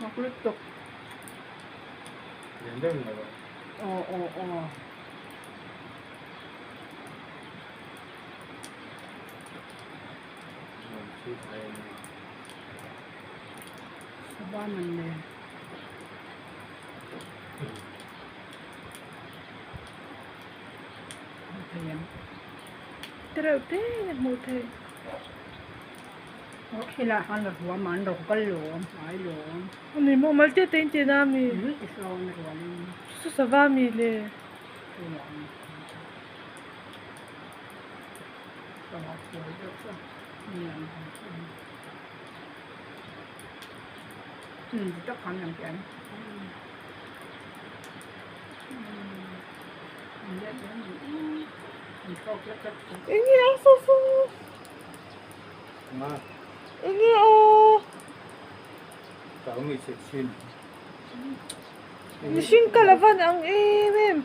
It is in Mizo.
Mak lutuk. Aw aw aw. Sava man le. Tereuh te a hmuh theih. Helai khan ruam an rawn kal lawm ai lawm. Ani maw malte te in tih na ami? Chu sava ami le? Enge a saw saw enge aw mihring kal a van ang em em.